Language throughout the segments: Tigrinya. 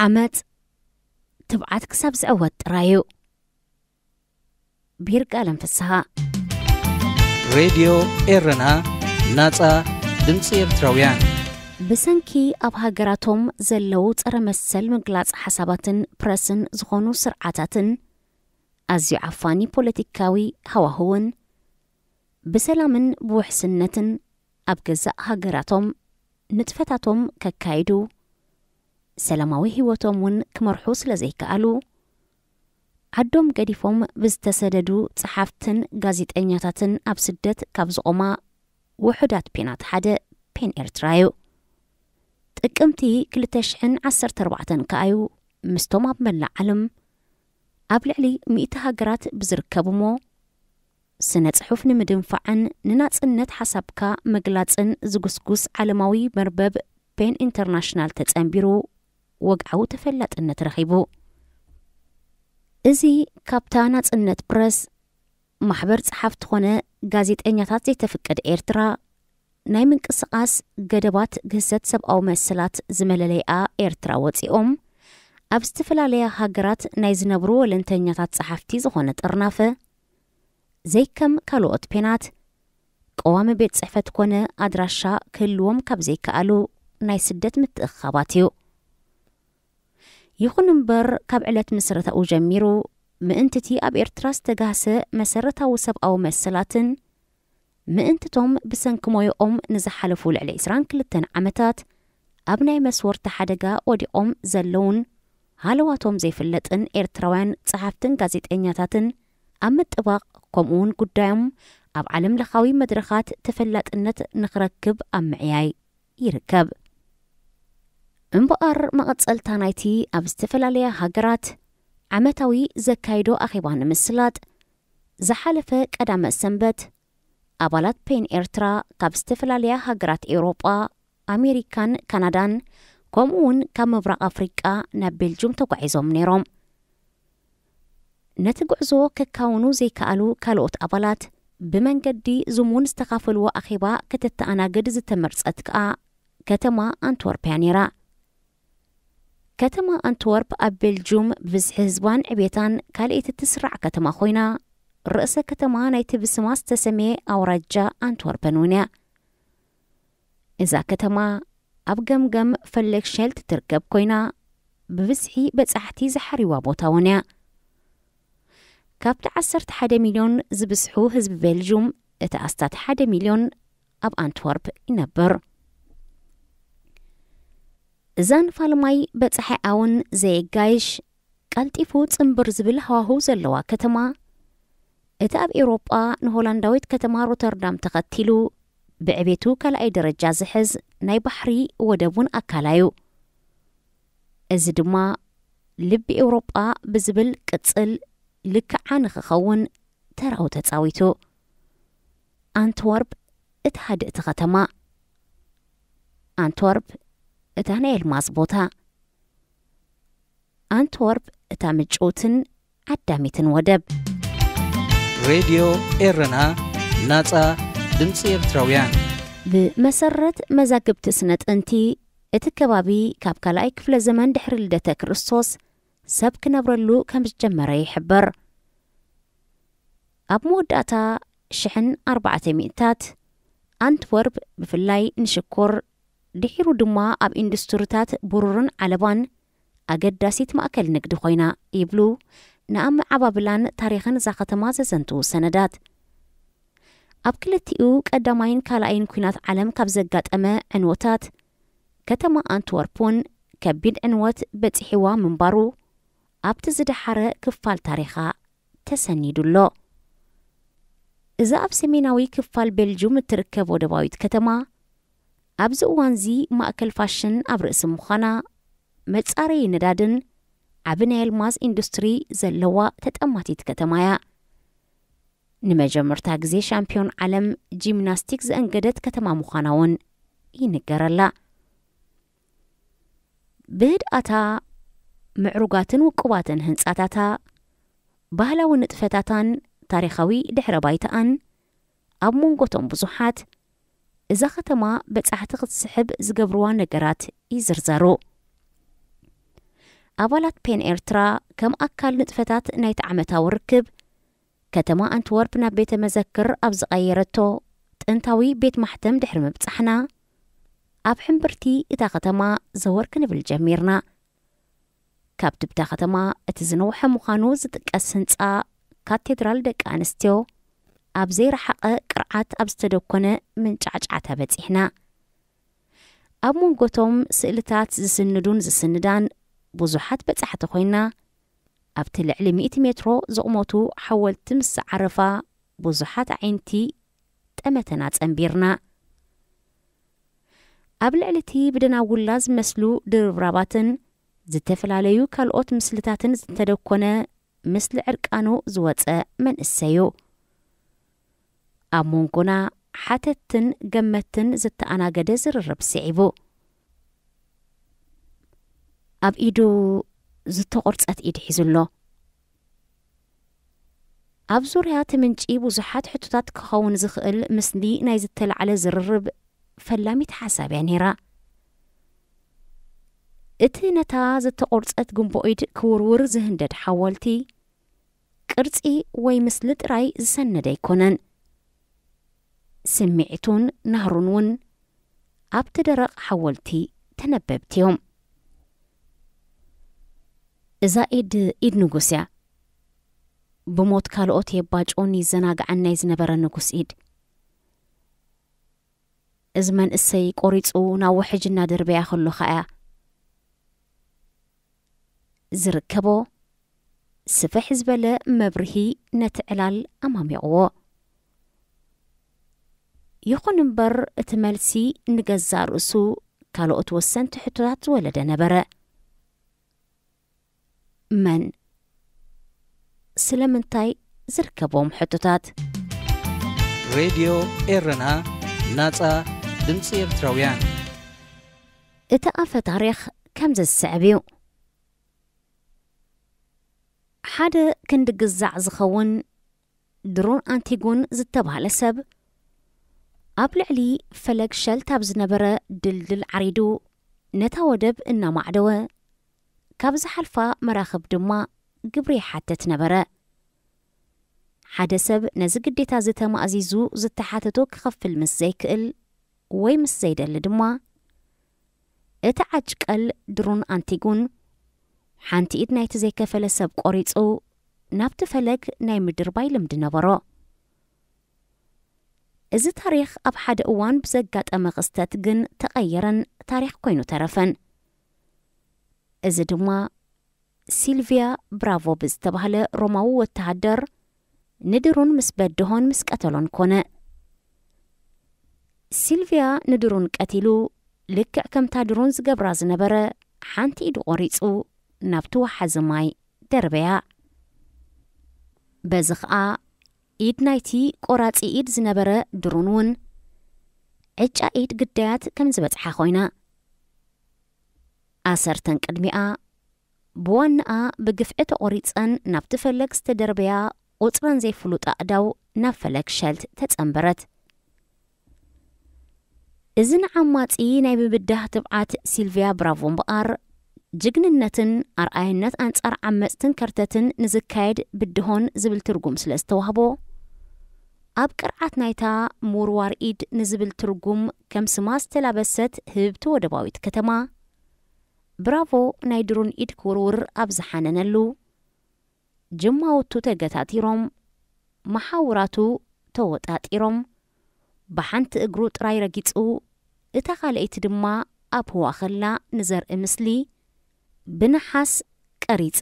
ዓመጽ ትብዓት ክሳብ ዝዕወት ጥራይ እዩ። ብይርጋለም ፍስሃ። ሬድዮ ኤረና፣ ናጻ ድምጺ ኤርትራውያን። ብሰንኪ ኣብ ሃገራቶም ዘለዉ ጸረ መሰል ምግላጽ ሓሳባትን ፕረስን ዝኾኑ ስርዓታትን ኣዝዩ ዓፋኒ ፖለቲካዊ ሃዋህውን ብሰላምን ብውሕስነትን ኣብ ገዛእ ሃገራቶም ንጥፈታቶም ከካይዱ፣ ሰላማዊ ህይወቶም እውን ክመርሑ ስለ ዘይከኣሉ፣ ዓዶም ገዲፎም ብዝተሰደዱ ጸሓፍትን ጋዜጠኛታትን ኣብ ስደት ካብ ዝቖማ ውሑዳት ፔናት ሓደ ፔን ኤርትራ እዩ። ጥቅምቲ ክልተ ሽሕን ዓሰርተ ኣርባዕተን ከኣዩ ምስቶም ኣብ መላእ ዓለም ኣብ ልዕሊ ሚእቲ ሃገራት ብዝርከቡሞ ስነ ጽሑፍ ንምድንፋዕን ንናጽነት ሓሳብካ ምግላጽን ዝጉስጉስ ዓለማዊ መርበብ ፔን ኢንተርናሽናል ተጸንቢሩ ወግዓዊ ተፈላጥነት ረኺቡ። እዚ ካብታ ናጽነት ፕረስ፣ ማሕበር ጸሓፍቲ ኾነ ጋዜጠኛታት ዘይተፍቅድ ኤርትራ ናይ ምንቅስቓስ ገደባት ግህሰት ሰብኣዊ መሰላት ዝመለለይኣ ኤርትራ ወጺኦም ኣብ ዝተፈላለያ ሃገራት ናይ ዝነብሩ ወለንተኛታት ጸሓፍቲ ዝኾነ ጥርናፈ ዘይከም ካልኦት ፔናት ቀዋሚ ቤት ጽሕፈት ኮነ ኣድራሻ ክህልዎም ካብ ዘይከኣሉ ናይ ስደት ምትእኽኻባት እዩ። ይኹን እምበር ካብ ዕለት ምስረታኡ ጀሚሩ ምእንትቲ ኣብ ኤርትራ ዝተጋህሰ መሰረታዊ ሰብኣዊ መሰላትን ምእንትቶም ብሰንኪ ሞዮኦም ንዝሓለፉ ልዕሊ ዕስራን ክልተን ዓመታት ኣብ ናይ መስወርቲ ሓደጋ ወዲቖም ዘለውን ሃለዋቶም ዘይፍለጥን ኤርትራውያን ጸሓፍትን ጋዜጠኛታትን ኣብ ምጥባቕ ከምኡውን ጉዳዮም ኣብ ዓለም ለኻዊ መድረኻት ተፈላጥነት ንኽረክብ ኣብ ምዕያይ ይርከብ። እምበኣር መቐጸልታ ናይቲ ኣብ ዝተፈላለያ ሃገራት ዓመታዊ ዘካይዶ ኣኼባ ንምስላጥ ዝሓለፈ ቀዳመ ሰንበት ኣባላት ፔን ኤርትራ ካብ ዝተፈላለያ ሃገራት ኤውሮጳ፣ ኣሜሪካን ካናዳን ከምኡ እውን ካብ ምብራቕ ኣፍሪቃ ናብ ቤልጁም ተጓዒዞም ነይሮም። ነቲ ጉዕዞ ከካውኑ ዘይከኣሉ ካልኦት ኣባላት ብመንገዲ ዙም እውን ዝተኻፈልዎ ኣኼባ ከተተኣናግድ ዝተመርጸት ከኣ ከተማ ኣንትወርፕ እያ ነይራ። ከተማ ኣንትወርፕ ኣብ ቤልጁም ብብዝሒ ህዝባን ዕቤታን ካልኣይቲ ትስራዕ ከተማ ኮይና ርእሰ ከተማ ናይቲ ብስማ ዝተሰምየ ኣውራጃ ኣንትወርፐን እውን እያ። እዛ ከተማ ኣብ ገምገም ፈለግሸል ትትርከብ ኮይና ብብዝሒ በጻሕቲ ዝሓርይዋ ቦታ እውን እያ። ካብቲ ዓሰርተ ሓደ ሚልዮን ዝብዝሑ ህዝቢ ቤልጁም እቲ ኣስታት ሓደ ሚልዮን ኣብ ኣንትወርፕ ይነብር። እዛ ንፋልማይ በጻሒኣ እውን ዘየጋይሽ ቀልጢፉ ጽንብር ዝብል ሃዋህው ዘለዋ ከተማ፣ እቲ ኣብ ኤውሮጳ ንሆላንዳዊት ከተማ ሮተርዳም ተኸቲሉ ብዕቤቱ ካልኣይ ደረጃ ዝሕዝ ናይ ባሕሪ ወደብ እውን ኣካላ እዩ። እዚ ድማ ልቢ ኤውሮጳ ብዝብል ቅጽል ልክዓ ንኽኸውን ተራኡ ተጻዊቱ። ኣንትወርፕ እታ ሃድእቲ ከተማ። ኣንትወርፕ እታ ናይ ኣልማዝ ቦታ። ኣንትወርፕ እታ ምጭውትን ዓዳሚትን ወደብ። ሬድዮ ኤረና፣ ናጻ ድምጺ ኤርትራውያን። ብመሰረት መዛግብቲ ስነ ጥንቲ፣ እቲ ከባቢ ካብ ካልኣይ ክፍለ ዘመን ድሕሪ ልደተ ክርስቶስ ሰብ ክነብረሉ ከም ዝጀመረ ይሕበር። ኣብ መወዳእታ ሽሕን ኣርባዕተ ሚእታት ኣንትወርፕ ብፍላይ ንሽኮር፣ ድሒሩ ድማ ኣብ ኢንዱስትሪታት ብሩርን ዓለባን ኣገዳሲት ማእከል ንግዲ ኮይና ይብሉ ንኣመዓባብላን ታሪኽን እዛ ከተማ ዘዘንትዉ ሰነዳት። ኣብ ክልቲኡ ቀዳማይን ካልኣይን ኲናት ዓለም ካብ ዘጋጠመ ዕንወታት፣ ከተማ ኣንትወርፕ እውን ከቢድ ዕንወት በጺሕዋ ምንባሩ ኣብቲ ዝደሓረ ክፋል ታሪኻ ተሰኒዱ ኣሎ። እዛ ኣብ ሰሜናዊ ክፋል ቤልጁም እትርከብ ወደባዊት ከተማ፣ ኣብዚ እዋንዚ ማእከል ፋሽን ኣብ ርእሲ ምዃና፣ መጻረዪ ነዳድን ዓቢ ናይ ኣልማዝ ኢንዱስትሪ ዘለዋ ተጠማቲት ከተማ እያ። ንመጀመርታ ግዜ ሻምፒዮን ዓለም ጂምናስቲክ ዘእንገደት ከተማ ምዃና እውን ይንገረላ። ብህድኣታ፣ ምዕሩጋትን ውቁባትን ህንጻታታ፣ ባህላዊ ንጥፈታታን ታሪኻዊ ድሕረ ባይታኣን ኣብ መንጎቶም ብዙሓት እዛ ከተማ በጻሕቲ ክትስሕብ ዝገብርዋ ነገራት ይዝርዘሩ። ኣባላት ፔን ኤርትራ ከም ኣካል ንጥፈታት ናይቲ ዓመታዊ ርክብ፣ ከተማ ኣንትወርፕ ናብ ቤተ መዘክር ኣብ ዝቐየረቶ ጥንታዊ ቤት ማሕተም ድሕሪ ምብጻሕና፣ ኣብ ሕምብርቲ እታ ከተማ ዘወር ክንብል ጀሚርና። ካብቲ ብታ ከተማ እቲ ዝነውሐ ምዃኑ ዝጥቀስ ህንጻ ካቴድራል ደቂ ኣንስትዮ ኣብ ዘይረሓቐ ቅርዓት ኣብ ዝተደኮነ መንጫዕጫዕታ በጺሕና። ኣብ መንጎቶም ስእልታት ዝስንዱን ዝስንዳን ብዙሓት በጻሕቲ ኮይና፣ ኣብቲ ልዕሊ ሚእቲ ሜትሮ ዝቕመቱ ሓወልቲ ምስ ዝዓረፋ ብዙሓት ኣዒንቲ ጠመተና ጸንቢርና። ኣብ ልዕሊ እቲ ብደናጉላ ዝመስሉ ድርብራባትን ዝተፈላለዩ ካልኦት ምስልታትን ዝተደኮነ፣ ምስሊ ዕርቃኑ ዝወጸ መንእሰይ እዩ። ኣብ መንጎና ሓተትን ገመትን ዝተኣናገደ ዝርርብ ስዒቡ። ኣብ ኢዱ ዝተቖርጸት ኢድ ሒዙ ኣሎ። ኣብ ዙርያ እቲ ምንጪ ብዙሓት ሕቶታት ክኸውን ዝኽእል ምስሊ ናይ ዝተላዕለ ዝርርብ ፈላሚት ሓሳብ እያ ነይራ። እቲ ነታ ዝተቖርጸት ግንቦ ኢድ ክውርውር ዝህንደድ ሓወልቲ፣ ቅርጺ ወይ ምስሊ ጥራይ ዝሰነደ ኣይኮነን። ስምዒቱን ናህሩን እውን ኣብቲ ደረቕ ሓወልቲ ተነበብቲ እዮም። እዛ ኢድ፣ ኢድ ንጉስ እያ። ብሞት ካልኦት የባጭውን ይዘናግዓን ናይ ዝነበረ ንጉስ ኢድ። እዚ መንእሰይ ቆሪጹ ናብ ውሕጅ እናደርበያ ከሎ ኸኣ እያ። ዝርከቦ ስፍሕ ዝበለ መብርሂ ነቲ ዕላል ኣማሚቕዎ። ይኹን እምበር፣ እቲ መልሲ ንገዛእ ርእሱ ካልኦት ወሰንቲ ሕቶታት ዝወለደ ነበረ። መን? ስለምንታይ? ዝርከብዎም ሕቶታት። ሬድዮ ኤረና፣ ናጻ ድምጺ ኤርትራውያን። እቲ ኣፈ ታሪኽ ከምዚ ዝስዕብ እዩ። ሓደ ክንዲ ግዛዕ ዝኸውን ድሮን ኣንቲጉን ዝተባህለ ሰብ፣ ኣብ ልዕሊ ፈለግ ሸልት ኣብ ዝነበረ ድልድል ዓሪዱ፣ ነታ ወደብ እናማዕደወ፣ ካብ ዝሓልፋ መራኽብ ድማ ግብሪ ይሓትት ነበረ። ሓደ ሰብ ነዚ ግዴታ እዚ ተማእዚዙ ዝተሓተቶ ክኸፍል ምስ ዘይክእል ወይ ምስ ዘይደሊ ድማ፣ እቲ ዓጭቀል ድሩን ኣንቲጉን ሓንቲ ኢድ ናይቲ ዘይከፈለ ሰብ ቆሪጹ ናብቲ ፈለግ ናይ ምድርባይ ልምዲ ነበሮ። እዚ ታሪኽ ኣብ ሓደ እዋን ብዘጋጠመ ክስተት ግን ተቐየረን ታሪኽ ኮይኑ ተረፈን። እዚ ድማ ሲልቪያ ብራቮ ብዝተባህለ ሮማዊ ወተሃደር ንድሩን ምስ በድሆን ምስ ቀተሎን ኮነ። ሲልቪያ ንድሩን ቀቲሉ፣ ልክዕ ከምታ ድሩን ዝገብራ ዝነበረ፣ ሓንቲ ኢዱ ቆሪጹ ናብቲ ወሓዚ ማይ ደርበያ። በዚ ኸኣ ኢድ ናይቲ ቆራጺ ኢድ ዝነበረ ድሩን እውን ዕጫ ኢድ ግዳያት ከም ዝበጽሓ ኮይና። ኣሰርተን ቅድሚኣ ብዋናኣ ብግፍዒ ተቖሪጸን ናብቲ ፈለግ ዝተደርበያ ቁጽረን ዘይፍሉጥ ኣእዳው ናብ ፈለግ ሸልት ተጸንበረት። እዚ ንዓማጺ ናይ ምብዳህ ትብዓት ሲልቪያ ብራቮ እምበኣር፣ ጅግንነትን ኣርኣይነት ኣንጻር ዓመጽትን ከርተትን ንዝካየድ ብድሆን ዝብል ትርጉም ስለ ዝተዋህቦ፣ ኣብ ቅርዓት ናይታ ምውርዋር ኢድ ንዝብል ትርጉም ከም ስማ ዝተላበሰት ህብብቲ ወደባዊት ከተማ፣ ብራቮ ናይ ድሩን ኢድ ክውርውር ኣብ ዝሓነነሉ፣ ጅማውቱ ተገታቲሮም፣ መሓውራቱ ተወጣጢሮም፣ ብሓንቲ እግሩ ጥራይ ረጊጹ፣ እታ ካልኣይቲ ድማ ኣብ ህዋ ከላ ንዘርኢ ምስሊ ብነሓስ ቀሪጻ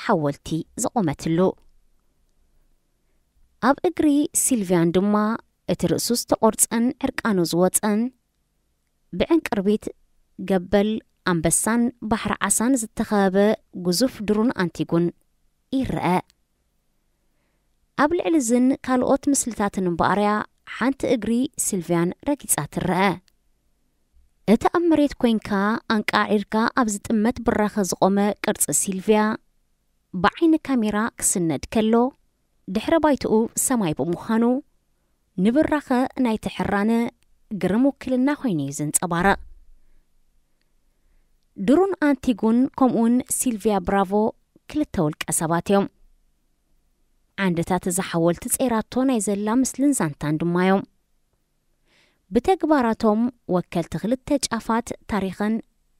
ሓወልቲ ዘቖመትሉ። ኣብ እግሪ ሲልቪያን ድማ እቲ ርእሱ ዝተቖርጸን ዕርቃኑ ዝወጸን፣ ብዕንቅርቢት፣ ገበል ኣንበሳን ባሕሪ ዓሳን ዝተኸበበ ግዙፍ ድሩን ኣንቲጉን ይረአ። ኣብ ልዕሊ እዝን ካልኦት ምስልታትን እምበኣርያ ሓንቲ እግሪ ሲልቪያን ረጊጻ ትረአ። እቲ ኣብ መሬት ኮይንካ ኣንቃዒርካ ኣብ ዝጥመት ብራኸ ዝቖመ ቅርጺ ሲልቪያ ብዓይኒ ካሜራ ክስነድ ከሎ፣ ድሕረ ባይትኡ ሰማይ ብምዃኑ፣ ንብራኸ ናይቲ ሕራነ ግርም ውክልና ኮይኑ እዩ ዘንጸባርቕ። ድሩን ኣንቲጉን ከምኡውን ሲልቪያ ብራቮ ክልተ ውልቀ ሰባት እዮም። ዓንድታት እዛ ሓወልቲ ጸይራቶ ናይ ዘላ ምስልን ዛንታን ድማ እዮም። ብተግባራቶም ወከልቲ ክልተ ጫፋት ታሪኽን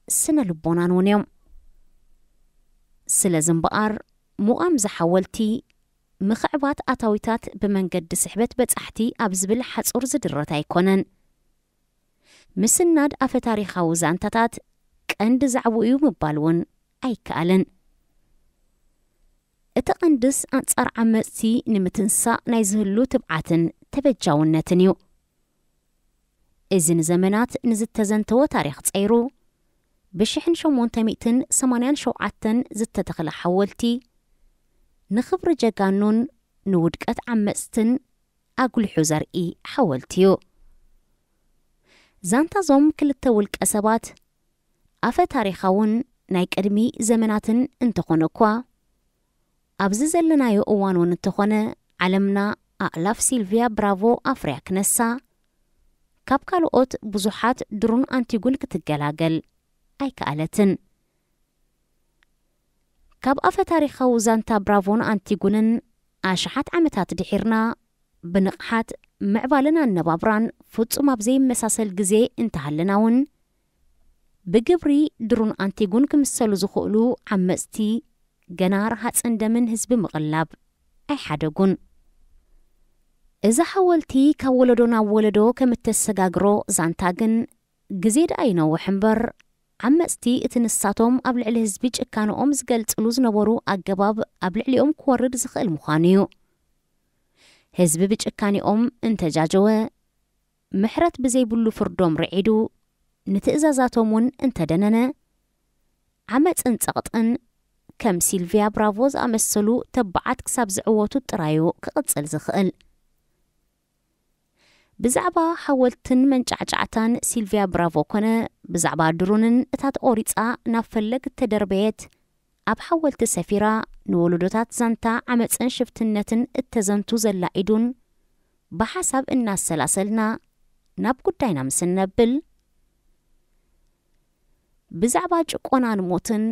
ስነ ልቦናን እውን እዮም። ስለዚ እምበኣር፣ ምቋም እዛ ሓወልቲ ምኽዕባት ኣታዊታት ብመንገዲ ስሕበት በጻሕቲ ኣብ ዝብል ሓጹር ዝድረት ኣይኮነን። ምስናድ ኣፈ ታሪኻዊ ዛንታታት ቀንዲ ዛዕባኡ እዩ ምባል እውን ኣይከኣልን። እቲ ቀንድስ ኣንጻር ዓመጽቲ ንምትንሳእ ናይ ዝህሉ ትብዓትን ተበጃውነትን እዩ። እዚ ንዘመናት ንዝተዘንተወ ታሪኽ ጸይሩ፣ ብ ሸሞንተ ሚእትን ሰማንያን ሸውዓተን ዝተተኽለ ሓወልቲ፣ ንኽብሪ ጀጋኑን ንውድቀት ዓመጽትን ኣጉሊሑ ዘርኢ ሓወልቲ እዩ። ዛንታዞም ክልተ ውልቀ ሰባት ኣፈ ታሪኻውን ናይ ቅድሚ ዘመናትን እንተኾነ እኳ፣ ኣብዚ ዘለናዮ እዋን እውን እንተኾነ፣ ዓለምና ኣእላፍ ሲልቪያ ብራቮ ኣፍርያ ክነሳ፣ ካብ ካልኦት ብዙሓት ድሩን ኣንቲጉን ክትገላገል ኣይከኣለትን። ካብ ኣፈ ታሪኻዊ ዛንታ ብራቮን ኣንቲጉንን ኣሽሓት ዓመታት ድሒርና፣ ብንቕሓት ምዕባለን ኣነባብራን ፍጹም ኣብ ዘይመሳሰል ግዜ እንተሃለና እውን፣ ብግብሪ ድሩን ኣንቲጉን ክምሰሉ ዝኽእሉ ዓመጽቲ ገና ረሃጽን ደምን ህዝቢ ምቕላብ ኣይሓደጉን። እዛ ሓወልቲ ካብ ወለዶ ናብ ወለዶ ከም እተሰጋግሮ ዛንታ ግን፣ ግዜ ደኣ ይነውሕ እምበር፣ ዓመጽቲ እቲ ንሳቶም ኣብ ልዕሊ ህዝቢ ጭካንኦም ዝገልጽሉ ዝነበሩ ኣገባብ ኣብ ልዕሊኦም ክወርድ ዝኽእል ምዃኑ እዩ። ህዝቢ ብጭካኔኦም እንተጃጀወ፣ ምሕረት ብዘይብሉ ፍርዶም ርዒዱ፣ ንትእዛዛቶም እውን እንተደነነ፣ ዓመጽን ጸቕጥን ከም ሲልቪያ ብራቮ ዝኣመሰሉ ተባዓት ክሳብ ዝዕወቱ ጥራዩ ክቕጽል ዝኽእል። ብዛዕባ ሓወልትን መንጫዕጫዕታን ሲልቪያ ብራቮ ኮነ ብዛዕባ ድሩንን እታ ተቖሪጻ ናብ ፈለግ እተደርበየት ኣብ ሓወልቲ ሰፊራ ንወለዶታት ዛንታ ዓመጽን ሽፍትነትን እተዘንቱ ዘላ ኢዱን ብሓሳብ እናሰላሰልና ናብ ጉዳይና ምስ እነብል፣ ብዛዕባ ጭቆናን ሞትን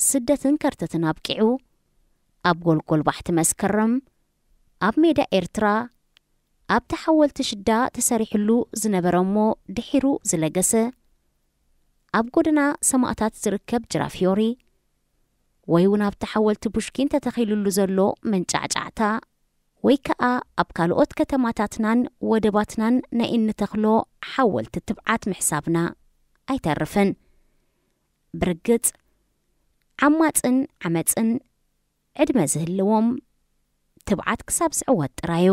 ስደትን ከርተትን ኣብቂዑ፣ ኣብ ጎልጎል ባሕቲ መስከረም፣ ኣብ ሜዳ ኤርትራ፣ ኣብቲ ሓወልቲ ሽዳ ተሰሪሕሉ ዝነበረ እሞ ድሒሩ ዝለገሰ፣ ኣብ ጎደና ሰማእታት ዝርከብ ጅራፊዮሪ፣ ወይ እውን ኣብቲ ሓወልቲ ቡሽኪን ተተኺሉሉ ዘሎ መንጫዕጫዕታ፣ ወይ ከኣ ኣብ ካልኦት ከተማታትናን ወደባትናን ናይ እንተኽሎ ሓወልቲ ትብዓት ምሕሳብና ኣይተርፍን። ብርግጽ፣ ዓማጽን ዓመጽን ዕድመ ዝህልዎም ትብዓት ክሳብ ዝዕወት ጥራዩ።